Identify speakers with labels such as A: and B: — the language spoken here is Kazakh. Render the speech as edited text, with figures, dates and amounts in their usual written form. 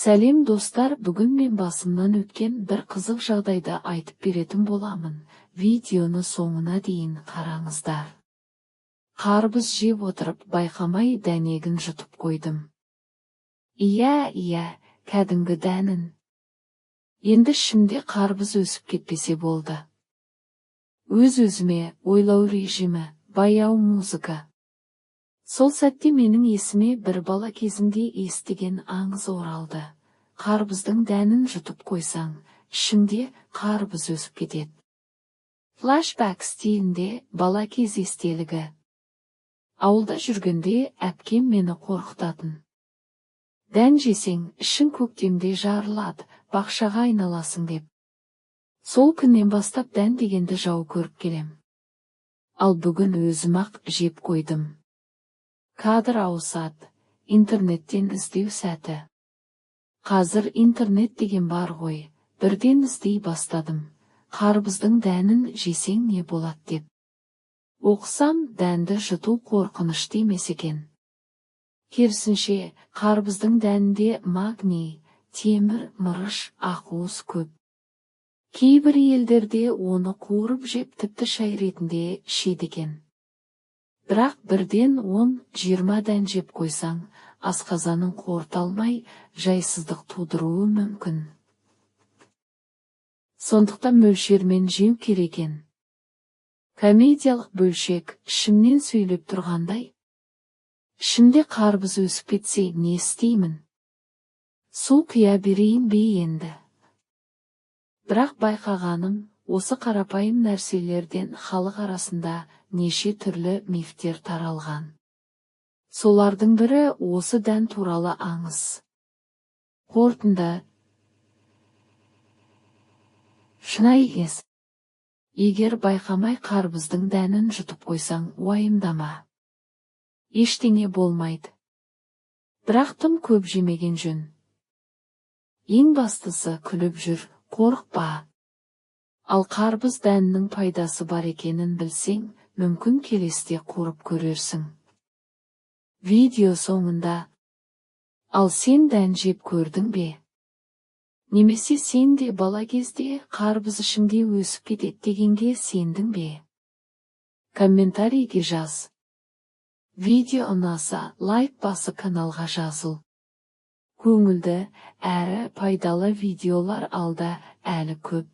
A: Сәлем, достар! Бүгін мен басымнан өткен бір қызық жағдайды айтып беретін боламын. Видеоны соңына дейін қараңыздар. Қарбыз жеп отырып, байқамай дәнегін жұтып қойдым. Иә, кәдімгі дәнін. Енді ішімде қарбыз өсіп кетпесе болды. Өз-өзіме ойлау режимі, баяу музыка. Сол сәтте менің есіме бір бала кезімде естіген аңыз оралды: қарбыздың дәнін жұтып қойсаң, ішіңде қарбыз өсіп кетеді. Флашбэк стилінде бала кез естелігі. Ауылда жүргенде әпкем мені қорқытатын: «Дән жесең, ішің көктемде жарылады, бақшаға айналасың», – деп. Сол күннен бастап дән дегенді жау көріп келем. Ал бүгін өзім-ақ жеп қойдым. Кадр ауысады. Интернеттен іздеу сәті. Қазір интернет деген бар ғой, бірден іздей бастадым: қарбыздың дәнін жесең, не болады деп. Оқысам, дәнді жұту қорқынышты емес екен. Керісінше, қарбыздың дәнінде магний, темір, мырыш, ақуыз көп. Кейбір елдерде оны қуырып жеп, тіпті шай ретінде ішеді екен. Бірақ бірден 10-20 дән жеп қойсаң, асқазаның қорыта алмай, жайсыздық тудыруы мүмкін. Сондықтан мөлшермен жеу керек екен. Комедиялық бөлшек: ішімнен сөйлеп тұрғандай. Ішімде қарбыз өсіп кетсе, не істеймін? Су құя берейін бе енді? Бірақ байқағаным, осы қарапайым нәрселерден халық арасында неше түрлі мифтер таралған. Солардың бірі – осы дән туралы аңыз. Қорытынды: шынайы. Егер байқамай қарбыздың дәнін жұтып қойсаң, уайымдама, ештеңе болмайды. Бірақ тым көп жемеген жөн. Ең бастысы, күліп жүр, қорықпа. Ал қарбыз дәнінің пайдасы бар екенін білсең, мүмкін, келесіде қуырып көрерсің. Видео соңында: ал сен дән жеп көрдің бе? Немесе сен де бала кезде қарбыз ішіңде өсіп кетеді дегенге сендің бе? Комментарийге жаз. Видео ұнаса, лайк басып, каналға жазыл. Көңілді әрі пайдалы видеолар алда әлі көп.